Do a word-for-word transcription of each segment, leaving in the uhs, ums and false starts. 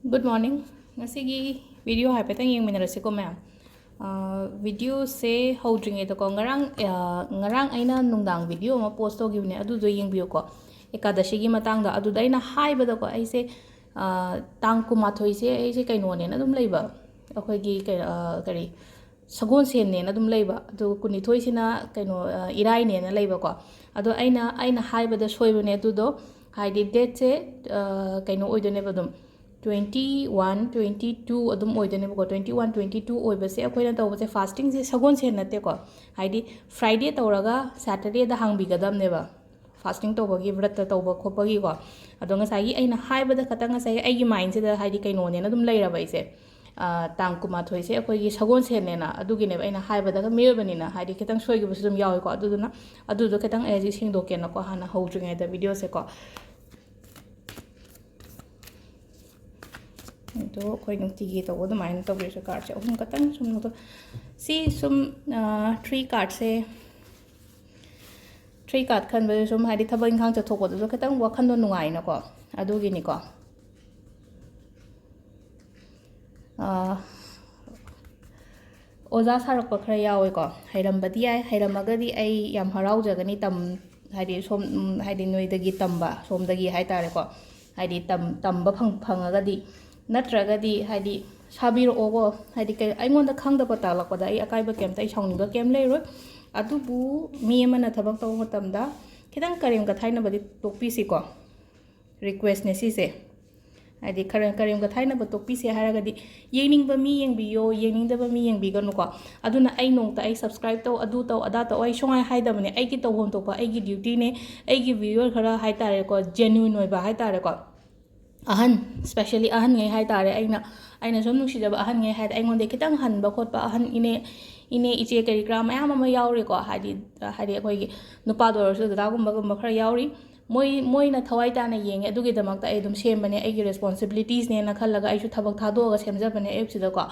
Good morning. ꯉꯁꯤꯒꯤ video ꯍꯥꯏꯐꯦꯠꯇꯪ ꯌꯦꯡꯃꯤꯟꯅꯔꯁꯤꯀꯣ, ꯃꯌꯥꯝ꯫ ꯚꯤꯗꯤꯑꯣꯁꯦ ꯍꯧꯗ꯭ꯔꯤꯉꯩꯗꯀꯣ, ꯉꯔꯥꯡ ꯉꯔꯥꯡ ꯑꯩꯅ ꯅꯨꯡꯗꯥꯡ video ꯑꯃ post ꯇꯧꯈꯤꯕꯅꯦ, ꯑꯗꯨꯗꯣ ꯌꯦꯡꯕꯤꯌꯨꯀꯣ, ꯑꯦꯀꯥꯗꯁꯤꯒꯤ ꯃꯇꯥꯡꯗ꯫ ꯑꯗꯨꯗ ꯑꯩꯅ ꯍꯥꯏꯕꯗꯀꯣ, ꯑꯩꯁꯦ ꯇꯥꯡ ꯀꯨꯟꯃꯥꯊꯣꯏꯁꯦ ꯑꯩꯁꯦ ꯀꯩꯅꯣꯅꯦꯅ ꯑꯗꯨꯝ ꯂꯩꯕ, ꯑꯩꯈꯣꯏꯒꯤ ꯀꯔꯤ, ꯁꯒꯣꯜꯁꯦꯟꯅꯦꯅ ꯑꯗꯨꯝ ꯂꯩꯕ, ꯑꯗꯨꯒ ꯀꯨꯟꯅꯤꯊꯣꯏꯁꯤꯅ ꯀꯩꯅꯣ, ꯏꯔꯥꯏꯅꯦꯅ ꯂꯩꯕꯀꯣ꯫ ꯑꯗꯣ ꯑꯩꯅ ꯑꯩꯅ ꯍꯥꯏꯕꯗ ꯁꯣꯏꯕꯅꯦ꯫ ꯑꯗꯨꯗꯣ ꯍꯥꯏꯗꯤ dateꯁꯦ ꯀꯩꯅꯣ ꯑꯣꯏꯗꯣꯏꯅꯦꯕ, ꯑꯗꯨꯝ twenty one, twenty two ꯑꯗꯨꯝ ꯑꯣꯏꯗꯣꯏꯅꯦꯕꯀꯣ꯫ Twenty one, twenty two ꯑꯣꯏꯕꯁꯦ ꯑꯩꯈꯣꯏꯅ ꯇꯧꯕꯁꯦ, fastingꯁꯦ ꯁꯒꯣꯜꯁꯦꯟ ꯅꯠꯇꯦꯀꯣ, ꯍꯥꯏꯗꯤ Friday ꯇꯧꯔꯒ Saturdayꯗ ꯍꯥꯡꯕꯤꯒꯗꯕꯅꯦꯕ fasting ꯇꯧꯕꯒꯤ, ꯕ꯭ꯔꯠꯇ ꯇꯧꯕ ꯈꯣꯠꯄꯒꯤꯀꯣ꯫ ꯑꯗꯣ ꯉꯁꯥꯏꯒꯤ ꯑꯩꯅ ꯍꯥꯏꯕꯗ ꯈꯛꯇꯪ, ꯉꯁꯥꯏ ꯑꯩꯒꯤ mindꯁꯤꯗ ꯍꯥꯏꯗꯤ ꯀꯩꯅꯣꯅꯦꯅ ꯑꯗꯨꯝ ꯂꯩꯔꯕ ꯑꯩꯁꯦ, ꯇꯥꯡ ꯀꯨꯟꯃꯥꯊꯣꯏꯁꯦ ꯑꯩꯈꯣꯏꯒꯤ ꯁꯒꯣꯜꯁꯦꯟꯅꯦꯅ꯫ ꯑꯗꯨꯒꯤꯅꯦꯕ ꯑꯩꯅ ꯍꯥꯏꯕꯗꯒ, ꯃꯤꯑꯣꯏꯕꯅꯤꯅ ꯍꯥꯏꯗꯤ ꯈꯤꯇꯪ ꯁꯣꯏꯈꯤꯕꯁꯨ ꯑꯗꯨꯝ ꯌꯥꯎꯋꯤꯀꯣ꯫ ꯑꯗꯨꯗꯨꯅ ꯑꯗꯨꯗꯣ ꯈꯤꯇꯪ ꯑꯩ ꯍꯧꯖꯤꯛ ꯁꯦꯡꯗꯣꯛꯀꯦꯅꯀꯣ, ꯍꯥꯟꯅ ꯍꯧꯗ꯭ꯔꯤꯉꯩꯗ videoꯁꯦꯀꯣ꯫ ꯑꯗꯣ ꯑꯩꯈꯣꯏ ꯅꯨꯡꯇꯤꯒꯤ ꯇꯧꯕ ꯑꯗꯨꯃꯥꯏꯅ ꯇꯧꯕꯤꯔꯁꯨ, cardꯁꯦ ꯑꯍꯨꯝ ꯈꯛꯇꯪ ꯁꯨꯝ ꯂꯧꯊꯣꯛ-, ꯁꯤ ꯁꯨꯝ three cardꯁꯦ, three card ꯈꯟꯕꯁꯦ ꯁꯨꯝ ꯍꯥꯏꯗꯤ ꯊꯕꯛ ꯏꯪꯈꯥꯡ ꯆꯠꯊꯣꯛꯄꯗꯁꯨ ꯈꯤꯇꯪ ꯋꯥꯈꯜꯗꯣ ꯅꯨꯡꯉꯥꯏꯅꯀꯣ, ꯑꯗꯨꯒꯤꯅꯤꯀꯣ꯫ ꯑꯣꯖꯥ ꯁꯥꯔꯛꯄ ꯈꯔ ꯌꯥꯎꯋꯦꯀꯣ꯫ ꯍꯩꯔꯝꯕꯗꯤ ꯌꯥꯏ, ꯍꯩꯔꯝꯃꯒꯗꯤ ꯑꯩ ꯌꯥꯝ ꯍꯔꯥꯎꯖꯒꯅꯤ꯫ ꯇꯝ-, ꯍꯥꯏꯗꯤ ꯁꯣꯝ, ꯎꯝ, ꯍꯥꯏꯗꯤ ꯅꯣꯏꯗꯒꯤ ꯇꯝꯕ, ꯁꯣꯝꯗꯒꯤ ꯍꯥꯏꯇꯥꯔꯦꯀꯣ꯫ ꯍꯥꯏꯗꯤ ꯇꯝ-, ꯇꯝꯕ ꯐꯪ-, ꯐꯪꯉꯒꯗꯤ, ꯅꯠꯇ꯭ꯔꯒꯗꯤ ꯍꯥꯏꯗꯤ ꯁꯥꯕꯤꯔꯛꯑꯣꯀꯣ꯫ ꯍꯥꯏꯗꯤ ꯀꯩ-, ꯑꯩꯉꯣꯟꯗ ꯈꯪꯗꯕ ꯇꯥꯛꯂꯛꯄꯗ ꯑꯩ ꯑꯀꯥꯏꯕ ꯀꯩꯝꯇ, ꯑꯩ ꯁꯥꯎꯅꯤꯡꯕ ꯀꯩꯝ ꯂꯩꯔꯣꯏ꯫ ꯑꯗꯨꯕꯨ ꯃꯤ ꯑꯃꯅ ꯊꯕꯛ ꯇꯧꯕ ꯃꯇꯝꯗ ꯈꯤꯇꯪ ꯀꯔꯦꯝ ꯀꯊꯥꯏꯅꯕꯗꯤ ꯇꯣꯛꯄꯤꯁꯤꯀꯣ꯫ Requestꯅꯦ ꯁꯤꯁꯦ꯫ ꯍꯥꯏꯗꯤ ꯈꯔ ꯀꯔꯦꯝ ꯀꯊꯥꯏꯅꯕ ꯇꯣꯛꯄꯤꯁꯦ ꯍꯥꯏꯔꯒꯗꯤ, ꯌꯦꯡꯅꯤꯡꯕ ꯃꯤ ꯌꯦꯡꯕꯤꯌꯣ, ꯌꯦꯡꯅꯤꯡꯗꯕ ꯃꯤ ꯌꯦꯡꯕꯤꯒꯅꯨꯀꯣ꯫ ꯑꯗꯨꯅ ꯑꯩ ꯅꯣꯡꯃꯇ ꯑꯩ subscribe ꯇꯧ, ꯑꯗꯨ ꯇꯧ, ꯑꯗꯥ ꯇꯧ, ꯑꯩ ꯁꯨꯡꯍꯥꯏ ꯍꯥꯏꯗꯕꯅꯦ꯫ ꯑꯩꯒꯤ ꯇꯧꯐꯝ ꯊꯣꯛꯄ ꯑꯩꯒꯤ dutyꯅꯦ꯫ ꯑꯩꯒꯤ viewer ꯈꯔ ꯍꯥꯏꯇꯥꯔꯦꯀꯣ, genuine ꯑꯣꯏꯕ ꯍꯥꯏꯇꯥꯔꯦꯀꯣ, ꯑꯍꯟ, specially ꯑꯍꯟꯉꯩ ꯍꯥꯏꯇꯥꯔꯦ, ꯑꯩꯅ, ꯑꯩꯅ ꯁꯨꯝ ꯅꯨꯡꯁꯤꯖꯕ ꯑꯍꯟꯉꯩ ꯍꯥꯏꯗꯤ, ꯑꯩꯉꯣꯟꯗ ꯈꯤꯇꯪ ꯍꯟꯕ ꯈꯣꯠꯄ ꯑꯍꯟ, ꯏꯅꯦ, ꯏꯅꯦ, ꯏꯆꯦ ꯀꯔꯤ ꯀꯔꯥ ꯃꯌꯥꯝ ꯑꯃ ꯌꯥꯎꯔꯤꯀꯣ꯫ ꯍꯥꯏꯗꯤ, ꯍꯥꯏꯗꯤ ꯑꯩꯈꯣꯏꯒꯤ ꯅꯨꯄꯥꯗ ꯑꯣꯏꯔꯁꯨ ꯗꯗꯥꯒꯨꯝꯕꯒꯨꯝꯕ ꯈꯔ ꯌꯥꯎꯔꯤ꯫ ꯃꯣꯏ, ꯃꯣꯏꯅ ꯊꯋꯥꯏ ꯇꯥꯅ ꯌꯦꯡꯉꯦ, ꯑꯗꯨꯒꯤꯗꯃꯛꯇ ꯑꯩ ꯑꯗꯨꯝ ꯁꯦꯝꯕꯅꯦ, ꯑꯩꯒꯤ responsibilitiesꯅꯦꯅ ꯈꯜꯂꯒ ꯑꯩꯁꯨ ꯊꯕꯛ ꯊꯥꯗꯣꯛꯑꯒ ꯁꯦꯝꯖꯕꯅꯦ appꯁꯤꯗꯀꯣ꯫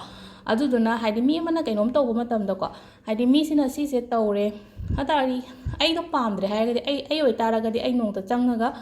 ꯑꯗꯨꯗꯨꯅ ꯍꯥꯏꯗꯤ ꯃꯤ ꯑꯃꯅ ꯀꯩꯅꯣꯝ ꯇꯧꯕ ꯃꯇꯝꯗꯀꯣ, ꯍꯥꯏꯗꯤ ꯃꯤꯁꯤꯅ ꯁꯤꯁꯦ ꯇꯧꯔꯦ ꯍꯥꯏꯇꯥꯔꯗꯤ, ꯑꯩꯗꯣ ꯄꯥꯝꯗ꯭ꯔꯦ ꯍꯥꯏꯔꯒꯗꯤ, ꯑꯩ, ꯑꯩ ꯑꯣꯏꯇꯥꯔꯒꯗꯤ ꯑꯩ ꯅꯣꯡꯃꯇ ꯆꯪꯉꯒ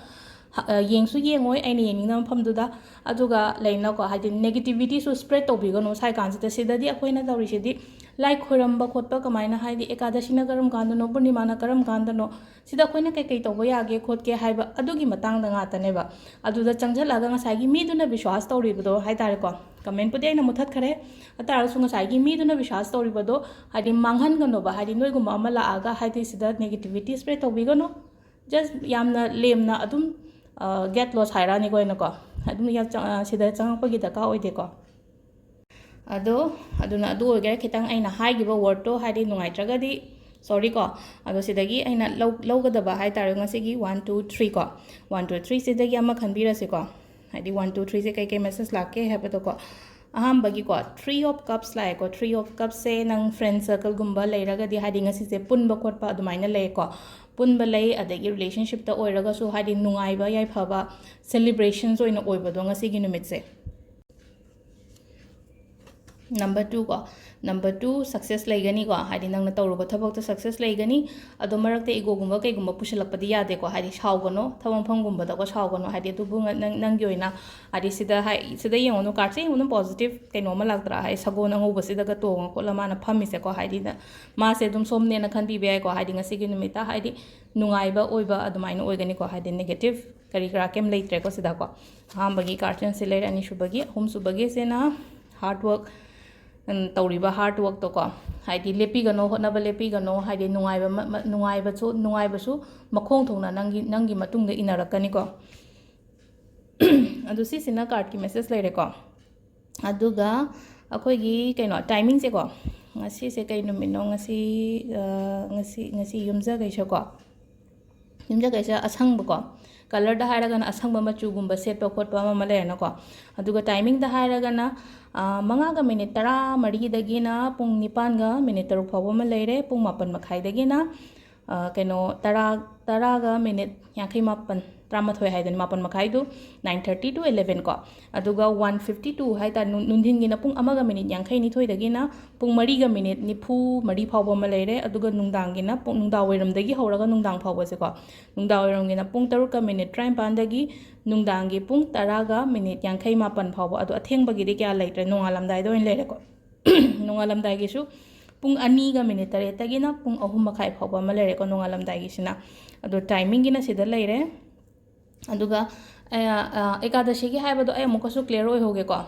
ꯌꯦꯡꯁꯨ ꯌꯦꯡꯉꯣꯏ ꯑꯩꯅ ꯌꯦꯡꯅꯤꯡꯗꯕ ꯃꯐꯝꯗꯨꯗ꯫ ꯑꯗꯨꯒ ꯂꯩꯅꯀꯣ, ꯍꯥꯏꯗꯤ negativity ꯁꯨ spread ꯇꯧꯕꯤꯒꯅꯨ꯫ ꯁ꯭ꯋꯥꯏ ꯀꯥꯟꯁꯤꯗ, ꯁꯤꯗꯗꯤ ꯑꯩꯈꯣꯏꯅ ꯇꯧꯔꯤꯁꯤꯗꯤ ꯂꯥꯏ ꯈꯣꯏꯔꯝꯕ ꯈꯣꯠꯄ, ꯀꯃꯥꯏꯅ ꯍꯥꯏꯗꯤ ꯑꯦꯀꯥꯗꯁꯤꯅ ꯀꯔꯝ ꯀꯥꯟꯗꯅꯣ, ꯄꯨꯔꯅꯤꯃꯥꯅ ꯀꯔꯝ ꯀꯥꯟꯗꯅꯣ, ꯁꯤꯗ ꯑꯩꯈꯣꯏꯅ ꯀꯩꯀꯩ ꯇꯧꯕ ꯌꯥꯒꯦ ꯈꯣꯠꯀꯦ ꯍꯥꯏꯕ ꯑꯗꯨꯒꯤ ꯃꯇꯥꯡꯗ ꯉꯥꯛꯇꯅꯦꯕ꯫ ꯑꯗꯨꯗ ꯆꯪꯁꯤꯜꯂꯒ ꯉꯁꯥꯏꯒꯤ ꯃꯤꯗꯨꯅ ꯕꯤꯁ꯭ꯋꯥꯁ ꯇꯧꯔꯤꯕꯗꯣ ꯍꯥꯏ ꯇꯥꯔꯦꯀꯣ, comment ꯄꯨꯗꯤ ꯑꯩꯅ ꯃꯨꯊꯠꯈ꯭ꯔꯦ꯫ ꯑꯗꯨ ꯇꯥꯔꯒꯁꯨ ꯉꯁꯥꯏꯒꯤ ꯃꯤꯗꯨꯅ ꯕꯤꯁ꯭ꯋꯥꯁ ꯇꯧꯔꯤꯕꯗꯣ ꯍꯥꯏꯗꯤ ꯃꯥꯡꯍꯟꯒꯅꯣꯕ꯫ ꯍꯥꯏꯗꯤ ꯅꯣꯏꯒꯨꯝꯕ ꯑꯃ ꯂꯥꯛꯑꯒ ꯍꯥꯏꯗꯤ ꯁꯤꯗ negativity spread ꯇꯧꯕꯤꯒꯅꯨ꯫ Just ꯌꯥꯝꯅ ꯂꯦꯝꯅ ꯑꯗꯨꯝ, ꯒꯦꯠ ꯂꯣꯁ ꯍꯥꯏꯔꯛꯑꯅꯤꯀꯣ ꯑꯩꯅꯀꯣ꯫ ꯑꯗꯨꯝ ꯌꯥꯝ ꯆꯪ-, ꯑ, ꯁꯤꯗ ꯆꯪꯉꯛꯄꯒꯤ ꯗꯔꯀꯥꯔ ꯑꯣꯏꯗꯦꯀꯣ꯫ ꯑꯗꯣ ꯑꯗꯨꯅ ꯑꯗꯨ ꯑꯣꯏꯒꯦꯔꯥ, ꯈꯤꯇꯪ ꯑꯩꯅ ꯍꯥꯏꯈꯤꯕ ꯋꯥꯔꯗꯇꯣ ꯍꯥꯏꯗꯤ ꯅꯨꯡꯉꯥꯏꯇ꯭ꯔꯒꯗꯤ ꯁꯣꯔꯤꯀꯣ꯫ ꯑꯗꯣ ꯁꯤꯗꯒꯤ ꯑꯩꯅ ꯂꯧ-, ꯂꯧꯒꯗꯕ ꯍꯥꯏ ꯇꯥꯔꯦ ꯉꯁꯤꯒꯤ one two three ꯀꯣ, one two three ꯁꯤꯗꯒꯤ ꯑꯃ ꯈꯟꯕꯤꯔꯁꯤꯀꯣ꯫ ꯍꯥꯏꯗꯤ one two three ꯁꯦ ꯀꯩꯀꯩ ꯃꯦꯁꯦꯖ ꯂꯥꯛꯀꯦ ꯍꯥꯏꯕꯗꯣꯀꯣ꯫ ꯑꯍꯥꯟꯕꯒꯤꯀꯣ, three of cups ꯂꯥꯛꯑꯦꯀꯣ꯫ Three of cupꯁꯦ ꯅꯪ friend circleꯒꯨꯝꯕ ꯂꯩꯔꯒꯗꯤ ꯍꯥꯏꯗꯤ ꯉꯁꯤꯁꯦ ꯄꯨꯟꯕ ꯈꯣꯠꯄ ꯑꯗꯨꯃꯥꯏꯅ ꯂꯩꯀꯣ꯫ ꯄꯨꯟꯕ ꯂꯩ, ꯑꯗꯒꯤ relationshipꯇ ꯑꯣꯏꯔꯒꯁꯨ ꯍꯥꯏꯗꯤ ꯅꯨꯡꯉꯥꯏꯕ ꯌꯥꯏꯐꯕ celebrations ꯑꯣꯏꯅ ꯑꯣꯏꯕꯗꯣ ꯉꯁꯤꯒꯤ ꯅꯨꯃꯤꯠꯁꯦ꯫ Number two ꯀꯣ, number two success ꯂꯩꯒꯅꯤꯀꯣ꯫ ꯍꯥꯏꯗꯤ ꯅꯪꯅ ꯇꯧꯔꯨꯕ ꯊꯕꯛꯇ success ꯂꯩꯒꯅꯤ꯫ ꯑꯗꯣ ꯃꯔꯛꯇ egoꯒꯨꯝꯕ ꯀꯩꯒꯨꯝꯕ ꯄꯨꯁꯤꯜꯂꯛꯄꯗꯤ ꯌꯥꯗꯦꯀꯣ꯫ ꯍꯥꯏꯗꯤ ꯁꯥꯎꯒꯅꯣ, ꯊꯕꯛ ꯃꯐꯝꯒꯨꯝꯕꯗꯀꯣ ꯁꯥꯎꯒꯅꯣ꯫ ꯍꯥꯏꯗꯤ ꯑꯗꯨꯕꯨ ꯉ-, ꯅꯪ, ꯅꯪꯒꯤ ꯑꯣꯏꯅ ꯍꯥꯏꯗꯤ ꯁꯤꯗ ꯍꯥꯏ-, ꯁꯤꯗ ꯌꯦꯡꯉꯨꯅꯨ, cardꯁꯦ ꯌꯦꯡꯉꯨꯅꯨ, positive ꯀꯩꯅꯣ ꯑꯃ ꯂꯥꯛꯇ꯭ꯔꯥ? ꯍꯥꯏꯗꯤ ꯁꯒꯣꯜ ꯑꯉꯧꯕꯁꯤꯗꯒ ꯇꯣꯡꯉ ꯈꯣꯠꯂ ꯃꯥꯅ ꯐꯝꯃꯤꯁꯦꯀꯣ꯫ ꯍꯥꯏꯗꯤ ꯅ-, ꯃꯥꯁꯦ ꯑꯗꯨꯝ ꯁꯣꯝꯅꯦꯅ ꯈꯟꯕꯤꯕ ꯌꯥꯏꯀꯣ꯫ ꯍꯥꯏꯗꯤ ꯉꯁꯤꯒꯤ ꯅꯨꯃꯤꯠꯇ ꯍꯥꯏꯗꯤ ꯅꯨꯡꯉꯥꯏꯕ ꯑꯣꯏꯕ ꯑꯗꯨꯃꯥꯏꯅ ꯑꯣꯏꯒꯅꯤꯀꯣ꯫ ꯍꯥꯏꯗꯤ negative ꯀꯔꯤ ꯀꯔꯥ ꯀꯩꯝ ꯂꯩꯇ꯭ꯔꯦꯀꯣ ꯁꯤꯗꯀꯣ꯫ ꯑꯍꯥꯟꯕꯒꯤ cardꯁꯤꯅ ꯁꯤ ꯂꯩꯔꯦ, ꯑꯅꯤꯁꯨꯕꯒꯤ, ꯑꯍꯨꯝꯁꯨꯕꯒꯤꯁꯤꯅ hard work, ꯎꯝ, ꯇꯧꯔꯤꯕ hard workꯇꯣꯀꯣ꯫ ꯍꯥꯏꯗꯤ ꯂꯦꯞꯄꯤꯒꯅꯣ, ꯍꯣꯠꯅꯕ ꯂꯦꯞꯄꯤꯒꯅꯣ꯫ ꯍꯥꯏꯗꯤ ꯅꯨꯡꯉꯥꯏꯕ ꯃ-, ꯃ-, ꯅꯨꯡꯉꯥꯏꯕꯁꯨ, ꯅꯨꯡꯉꯥꯏꯕꯁꯨ ꯃꯈꯣꯡ ꯊꯣꯡꯅ ꯅꯪꯒꯤ, ꯅꯪꯒꯤ ꯃꯇꯨꯡꯗ ꯏꯟꯅꯔꯛꯀꯅꯤꯀꯣ꯫ ꯑꯗꯨ ꯁꯤꯁꯤꯅ cardꯀꯤ message ꯂꯩꯔꯦꯀꯣ꯫ ꯑꯗꯨꯒ ꯑꯩꯈꯣꯏꯒꯤ ꯀꯩꯅꯣ timingꯁꯦꯀꯣ, ꯉꯁꯤꯁꯦ ꯀꯩ ꯅꯨꯃꯤꯠꯅꯣ? ꯉꯁꯤ, ꯑ, ꯉꯁꯤ, ꯉꯁꯤ ꯌꯨꯝꯖꯀꯩꯁꯀꯣ꯫ ꯌꯨꯝꯖꯀꯩꯁ ꯑꯁꯪꯕꯀꯣ, colourꯗ ꯍꯥꯏꯔꯒꯅ ꯑꯁꯪꯕ ꯃꯆꯨꯒꯨꯝꯕ ꯁꯦꯠꯄ ꯈꯣꯠꯄ ꯑꯃ ꯑꯃ ꯂꯩꯔꯦꯅꯀꯣ꯫ ꯑꯗꯨꯒ timingꯗ ꯍꯥꯏꯔꯒꯅ, ꯑ, ꯃꯉꯥꯒ minute ꯇꯔꯥ ꯃꯔꯤꯗꯒꯤꯅ ꯄꯨꯡ ꯅꯤꯄꯥꯟꯒ minute ꯇꯔꯨꯛ ꯐꯥꯎꯕ ꯑꯃ ꯂꯩꯔꯦ, ꯄꯨꯡ ꯃꯥꯄꯟ ꯃꯈꯥꯏꯗꯒꯤꯅ, ꯑ, ꯀꯩꯅꯣ, ꯇꯔꯥ, ꯇꯔꯥꯒ minute ꯌꯥꯡꯈꯩ ꯃꯥꯄꯟ, ꯇꯔꯥꯃꯥꯊꯣꯏ ꯍꯥꯏꯗꯨꯅꯤ, ꯃꯥꯄꯟ ꯃꯈꯥꯏꯗꯨ, nine thirty to eleven ꯀꯣ꯫ ꯑꯗꯨꯒ one fifty two ꯍꯥꯏ ꯇꯥꯔꯦ, ꯅꯨꯡ-, ꯅꯨꯡꯊꯤꯟꯒꯤꯅ ꯄꯨꯡ ꯑꯃꯒ ꯃꯤꯅꯤꯠ ꯌꯥꯡꯈꯩ ꯅꯤꯊꯣꯏꯗꯒꯤꯅ ꯄꯨꯡ ꯃꯔꯤꯒ ꯃꯤꯅꯤꯠ ꯅꯤꯐꯨ ꯃꯔꯤ ꯐꯥꯎꯕ ꯑꯃ ꯂꯩꯔꯦ꯫ ꯑꯗꯨꯒ ꯅꯨꯡꯗꯥꯡꯒꯤꯅ ꯄꯨꯡ, ꯅꯨꯡꯗꯥꯡ ꯋꯥꯏꯔꯝꯗꯒꯤ ꯍꯧꯔꯒ ꯅꯨꯡꯗꯥꯡ ꯐꯥꯎꯕꯁꯦꯀꯣ, ꯅꯨꯡꯗꯥꯡ ꯋꯥꯏꯔꯝꯒꯤꯅ ꯄꯨꯡ ꯇꯔꯨꯛꯀ ꯃꯤꯅꯤꯠ ꯇꯔꯥꯅꯤꯄꯥꯟꯗꯒꯤ ꯅꯨꯡꯗꯥꯡꯒꯤ ꯄꯨꯡ ꯇꯔꯥꯒ ꯃꯤꯅꯤꯠ ꯌꯥꯡꯈꯩ ꯃꯥꯄꯟ ꯐꯥꯎꯕ꯫ ꯑꯗꯣ ꯑꯊꯦꯡꯕꯒꯤꯗꯤ ꯀꯌꯥ ꯂꯩꯇ꯭ꯔꯦ, ꯅꯣꯡꯉꯥꯜꯂꯝꯗꯥꯏꯗ ꯑꯣꯏꯅ ꯂꯩꯔꯦꯀꯣ꯫ ꯅꯣꯡꯉꯥꯜꯂꯝꯗꯥꯏꯒꯤꯁꯨ ꯄꯨꯡ ꯑꯅꯤꯒ ꯃꯤꯅꯤꯠ ꯇꯔꯦꯠꯇꯒꯤꯅ ꯄꯨꯡ ꯑꯍꯨꯝ ꯃꯈꯥꯏ ꯐꯥꯎꯕ ꯑꯃ ꯂꯩꯔꯦꯀꯣ, ꯅꯣꯡꯉꯥꯜꯂꯝꯗꯥꯏꯒꯤꯁꯤꯅ꯫ ꯑꯗꯣ ꯇꯥꯏꯃꯤꯡꯒꯤꯅ ꯁꯤꯗ ꯂꯩꯔꯦ꯫ ꯑꯗꯨꯒ, ꯑ, ꯑ, ꯑꯦꯀꯥꯗꯁꯤꯒꯤ ꯍꯥꯏꯕꯗꯣ ꯑꯩ ꯑꯃꯨꯛꯀꯁꯨ clear ꯑꯣꯏꯍꯧꯒꯦꯀꯣ꯫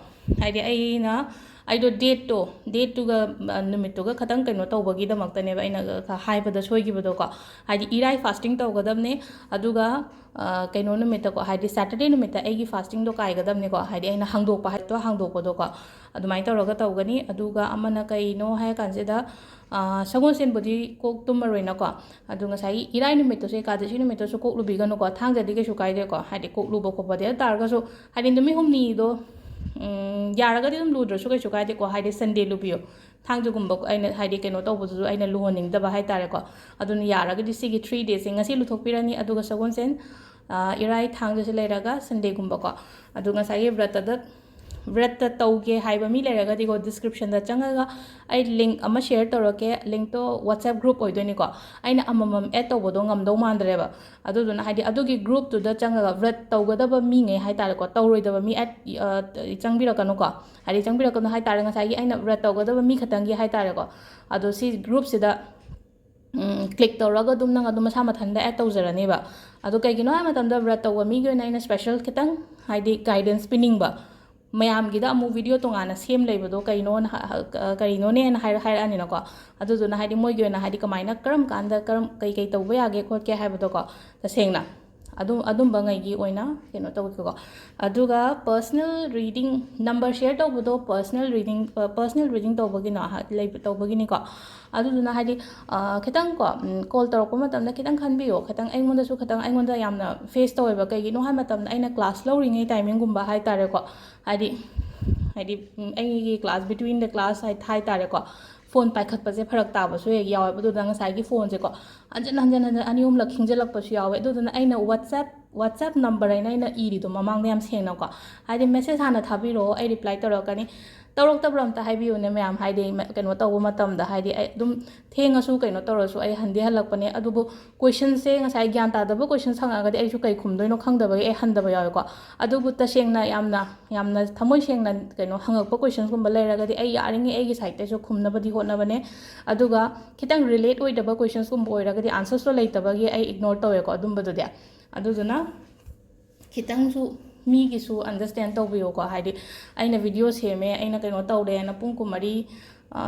ꯍꯥꯏꯗꯤ ꯑꯩꯅ, ꯑꯩꯗꯣ dateꯇꯣ, dateꯇꯨꯒ, ꯑ, ꯅꯨꯃꯤꯠꯇꯨꯒ ꯈꯇꯪ ꯀꯩꯅꯣ ꯇꯧꯕꯒꯤꯗꯃꯛꯇꯅꯦꯕ ꯑꯩꯅ ꯈ-, ꯍꯥꯏꯕꯗ ꯁꯣꯏꯈꯤꯕꯗꯣꯀꯣ꯫ ꯍꯥꯏꯗꯤ ꯏꯔꯥꯏ fasting ꯇꯧꯒꯗꯕꯅꯦ, ꯑꯗꯨꯒ, ꯑ, ꯀꯩꯅꯣ ꯅꯨꯃꯤꯠꯇꯀꯣ, ꯍꯥꯏꯗꯤ Saturday ꯅꯨꯃꯤꯠꯇ ꯑꯩꯒꯤ fastingꯗꯣ ꯀꯥꯏꯒꯗꯕꯅꯦꯀꯣ꯫ ꯍꯥꯏꯗꯤ ꯑꯩꯅ ꯍꯥꯡꯗꯣꯛꯄ ꯍꯥꯏꯕꯗꯣ ꯍꯥꯡꯗꯣꯛꯄꯗꯣꯀꯣ꯫ ꯑꯗꯨꯃꯥꯏꯅ ꯇꯧꯔꯒ ꯇꯧꯒꯅꯤ꯫ ꯑꯗꯨꯒ ꯑꯃꯅ ꯀꯩꯅꯣ ꯍꯥꯏꯔ ꯀꯥꯟꯁꯤꯗ, ꯑ, ꯁꯒꯣꯜꯁꯦꯟꯕꯨꯗꯤ ꯀꯣꯛ ꯇꯨꯝꯃꯔꯣꯏꯅꯀꯣ꯫ ꯑꯗꯨ ꯉꯁꯥꯏꯒꯤ ꯏꯔꯥꯏ ꯅꯨꯃꯤꯠꯇꯨꯁꯨ, ꯑꯦꯀꯥꯗꯁꯤ ꯅꯨꯃꯤꯠꯇꯨꯁꯨ ꯀꯣꯛ ꯂꯨꯕꯤꯒꯅꯨꯀꯣ꯫ ꯊꯥꯡꯖꯗꯤ ꯀꯩꯁꯨ ꯀꯥꯏꯗꯦꯀꯣ꯫ ꯍꯥꯏꯗꯤ ꯀꯣꯛ ꯂꯨꯕ ꯈꯣꯠꯄꯗꯤ꯫ ꯑꯗꯨ ꯇꯥꯔꯒꯁꯨ ꯍꯥꯏꯗꯤ ꯅꯨꯃꯤꯠ ꯍꯨꯝꯅꯤꯗꯣ, ꯎꯝ, ꯌꯥꯔꯒꯗꯤ ꯑꯗꯨꯝ ꯂꯨꯗ꯭ꯔꯁꯨ ꯀꯩꯁꯨ ꯀꯥꯏꯗꯦꯀꯣ꯫ ꯍꯥꯏꯗꯤ Sunday ꯂꯨꯕꯤꯌꯣ꯫ ꯊꯥꯡꯖꯒꯨꯝꯕ ꯑꯩꯅ ꯍꯥꯏꯗꯤ ꯀꯩꯅꯣ ꯇꯧꯕꯗꯨꯁꯨ ꯑꯩꯅ ꯂꯨꯍꯟꯅꯤꯡꯗꯕ ꯍꯥꯏ ꯇꯥꯔꯦꯀꯣ꯫ ꯑꯗꯨꯅ ꯌꯥꯔꯒꯗꯤ ꯁꯤꯒꯤ three dayꯁꯦ ꯉꯁꯤ ꯂꯨꯊꯣꯛꯄꯤꯔꯅꯤ, ꯑꯗꯨꯒ ꯁꯒꯣꯜꯁꯦꯟ, ꯑ, ꯏꯔꯥꯏ, ꯊꯥꯡꯖꯁꯦ ꯂꯩꯔꯒ Sundayꯒꯨꯝꯕꯀꯣ꯫ ꯑꯗꯨ ꯉꯁꯥꯏꯒꯤ ꯕ꯭ꯔꯠꯇꯗ, ꯕ꯭ꯔꯠꯇ ꯇꯧꯒꯦ ꯍꯥꯏꯕ ꯃꯤ ꯂꯩꯔꯒꯗꯤꯀꯣ, descriptionꯗ ꯆꯪꯉꯒ ꯑꯩ link ꯑꯃ share ꯇꯧꯔꯛꯀꯦ꯫ Linkꯇꯣ WhatsApp group ꯑꯣꯏꯗꯣꯏꯅꯤꯀꯣ꯫ ꯑꯩꯅ ꯑꯃꯃꯝ add ꯇꯧꯕꯗꯣ ꯉꯝꯗꯧ ꯃꯥꯟꯗ꯭ꯔꯦꯕ꯫ ꯑꯗꯨꯗꯨꯅ ꯍꯥꯏꯗꯤ ꯑꯗꯨꯒꯤ groupꯇꯨꯗ ꯆꯪꯉꯒ ꯕ꯭ꯔꯠ ꯇꯧꯒꯗꯕ ꯃꯤꯉꯩ ꯍꯥꯏ ꯇꯥꯔꯦꯀꯣ, ꯇꯧꯔꯣꯏꯗꯕ ꯃꯤ add, ꯑ, ꯆꯪꯕꯤꯔꯛꯀꯅꯨꯀꯣ꯫ ꯍꯥꯏꯗꯤ ꯆꯪꯕꯤꯔꯛꯀꯅꯨ ꯍꯥꯏ ꯇꯥꯔꯦ, ꯉꯁꯥꯏꯒꯤ ꯑꯩꯅ ꯕ꯭ꯔꯠ ꯇꯧꯒꯗꯕ ꯃꯤ ꯈꯛꯇꯪꯒꯤ ꯍꯥꯏ ꯇꯥꯔꯦꯀꯣ꯫ ꯑꯗꯣ ꯁꯤ groupꯁꯤꯗ, ꯎꯝ, click ꯇꯧꯔꯒ ꯑꯗꯨꯝ ꯅꯪ ꯑꯗꯨꯝ ꯃꯁꯥ ꯃꯊꯟꯇ add ꯇꯧꯖꯔꯅꯦꯕ꯫ ꯑꯗꯣ ꯀꯩꯒꯤꯅꯣ ꯍꯥꯏꯕ ꯃꯇꯝꯗ ꯕ꯭ꯔꯠ ꯇꯧꯕ ꯃꯤꯒꯤ ꯑꯣꯏꯅ ꯑꯩꯅ special ꯈꯤꯇꯪ ꯍꯥꯏꯗꯤ guidance ꯄꯤꯅꯤꯡꯕ꯫ ꯃꯌꯥꯝꯒꯤꯗ ꯑꯃꯨꯛ video ꯇꯣꯉꯥꯟꯅ ꯁꯦꯝ ꯂꯩꯕꯗꯣ ꯀꯩꯅꯣꯅ ꯍ-, ꯍ-, ꯀ-, ꯀꯔꯤꯅꯣꯅꯦꯅ ꯍꯥꯏꯔ-, ꯍꯥꯏꯔꯛꯑꯅꯤꯅꯀꯣ꯫ ꯑꯗꯨꯗꯨꯅ ꯍꯥꯏꯗꯤ ꯃꯣꯏꯒꯤ ꯑꯣꯏꯅ ꯍꯥꯏꯗꯤ ꯀꯃꯥꯏꯅ ꯀꯔꯝ ꯀꯥꯟꯗ ꯀꯔꯝ, ꯀꯩ ꯀꯩ ꯇꯧꯕ ꯌꯥꯒꯦ ꯈꯣꯠꯀꯦ ꯍꯥꯏꯕꯗꯣꯀꯣ, ꯇꯁꯦꯡꯅ ꯑꯗꯨꯝ, ꯑꯗꯨꯝꯕꯉꯩꯒꯤ ꯑꯣꯏꯅ ꯀꯩꯅꯣ ꯇꯧꯒꯦꯀꯣ꯫ ꯑꯗꯨꯒ personal reading, number share ꯇꯧꯕꯗꯣ personal reading, ꯑ, personal reading ꯇꯧꯕꯒꯤꯅꯣ, ꯍ-, ꯂꯩꯕ, ꯇꯧꯕꯒꯤꯅꯤꯀꯣ꯫ ꯑꯗꯨꯗꯨꯅ ꯍꯥꯏꯗꯤ, ꯑ, ꯈꯤꯇꯪ ꯀꯣ, ꯎꯝ, call ꯇꯧꯔꯛꯄ ꯃꯇꯝꯗ ꯈꯤꯇꯪ ꯈꯟꯕꯤꯌꯣ, ꯈꯤꯇꯪ ꯑꯩꯉꯣꯟꯗꯁꯨ ꯈꯤꯇꯪ, ꯑꯩꯉꯣꯟꯗ ꯌꯥꯝꯅ face ꯇꯧꯋꯦꯕ꯫ ꯀꯩꯒꯤꯅꯣ ꯍꯥꯏꯕ ꯃꯇꯝꯗ ꯑꯩꯅ class ꯂꯧꯔꯤꯉꯩ timingꯒꯨꯝꯕ ꯍꯥꯏ ꯇꯥꯔꯦꯀꯣ, ꯍꯥꯏꯗꯤ, ꯍꯥꯏꯗꯤ, ꯎꯝ, ꯑꯩꯒꯤ class, between the class ꯍꯥꯏ, ꯍꯥꯏ ꯇꯥꯔꯦꯀꯣ, phone ꯄꯥꯏꯈꯠꯄꯁꯦ ꯐꯔꯛ ꯇꯥꯕꯁꯨ ꯍꯦꯛ ꯌꯥꯎꯋꯦꯕ꯫ ꯑꯗꯨꯗ ꯉꯁꯥꯏꯒꯤ phoneꯁꯦꯀꯣ ꯍꯟꯖꯤꯟ ꯍꯟꯖꯤꯟ ꯍꯟꯖꯤꯟ ꯑꯅꯤ ꯑꯍꯨꯝꯂꯛ ꯈꯤꯡꯖꯤꯜꯂꯛꯄꯁꯨ ꯌꯥꯎꯋꯦ꯫ ꯑꯗꯨꯗꯨꯅ ꯑꯩꯅ WhatsApp WhatsApp number ꯍꯥꯏꯅ ꯑꯩꯅ ꯏꯔꯤꯗꯣ ꯃꯃꯥꯡꯗ ꯌꯥꯝ ꯁꯦꯡꯅꯀꯣ, ꯍꯥꯏꯗꯤ message ꯍꯥꯟꯅ ꯊꯥꯕꯤꯔꯛꯑꯣ, ꯑꯩ reply ꯇꯧꯔꯛꯀꯅꯤ꯫ ꯇꯧꯔꯛꯇꯕ꯭ꯔꯣ ꯑꯝꯇ ꯍꯥꯏꯕꯤꯌꯨꯅꯦ ꯃꯌꯥꯝ, ꯍꯥꯏꯗꯤ ꯃ-, ꯀꯩꯅꯣ ꯇꯧꯕ ꯃꯇꯝꯗ, ꯍꯥꯏꯗꯤ ꯑꯩ ꯑꯗꯨꯝ ꯊꯦꯡꯉꯁꯨ ꯀꯩꯅꯣ ꯇꯧꯔꯁꯨ ꯑꯩ ꯍꯟꯗꯤ ꯍꯜꯂꯛꯄꯅꯦ꯫ ꯑꯗꯨꯕꯨ questionꯁꯦ ꯉꯁꯥꯏ ꯒ꯭ꯌꯥꯟ ꯇꯥꯗꯕ questions ꯍꯪꯉꯛꯑꯒꯗꯤ ꯑꯩꯁꯨ ꯀꯩ ꯈꯨꯝꯗꯣꯏꯅꯣ ꯈꯪꯗꯕꯒꯤ ꯑꯩ ꯍꯟꯗꯕ ꯌꯥꯎꯋꯦꯀꯣ꯫ ꯑꯗꯨꯕꯨ ꯇꯁꯦꯡꯅ ꯌꯥꯝꯅ, ꯌꯥꯝꯅ ꯊꯃꯣꯏ ꯁꯦꯡꯅ ꯀꯩꯅꯣ ꯍꯪꯉꯛꯄ questionsꯀꯨꯝꯕ ꯂꯩꯔꯒꯗꯤ ꯑꯩ ꯌꯥꯔꯤꯉꯩ ꯑꯩꯒꯤ sideꯇꯩꯁꯨ ꯈꯨꯝꯅꯕꯗꯤ ꯍꯣꯠꯅꯕꯅꯦ꯫ ꯑꯗꯨꯒ ꯈꯤꯇꯪ relate ꯑꯣꯏꯗꯕ questionsꯀꯨꯝꯕ ꯑꯣꯏꯔꯒꯗꯤ answersꯇꯣ ꯂꯩꯇꯕꯒꯤ ꯑꯩ ignore ꯇꯧꯋꯦꯀꯣ ꯑꯗꯨꯝꯕꯗꯨꯗꯤ꯫ ꯑꯗꯨꯗꯨꯅ ꯈꯤꯇꯪꯁꯨ ꯃꯤꯒꯤꯁꯨ understand ꯇꯧꯕꯤꯌꯣꯀꯣ꯫ ꯍꯥꯏꯗꯤ ꯑꯩꯅ video ꯁꯦꯝꯃꯦ, ꯑꯩꯅ ꯀꯩꯅꯣ ꯇꯧꯔꯦꯅ ꯄꯨꯡ ꯀꯨꯟꯃꯔꯤ, ꯑ,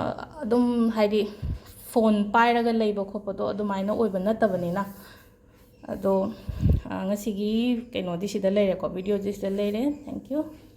ꯑꯗꯨꯝ ꯍꯥꯏꯗꯤ phone ꯄꯥꯏꯔꯒ ꯂꯩꯕ ꯈꯣꯠꯄꯗꯣ ꯑꯗꯨꯃꯥꯏꯅ ꯑꯣꯏꯕ ꯅꯠꯇꯕꯅꯤꯅ꯫ ꯑꯗꯣ, ꯑ, ꯉꯁꯤꯒꯤ ꯀꯩꯅꯣꯗꯤ ꯁꯤꯗ ꯂꯩꯔꯦꯀꯣ, videoꯗꯤ ꯁꯤꯗ ꯂꯩꯔꯦ꯫ Thank you꯫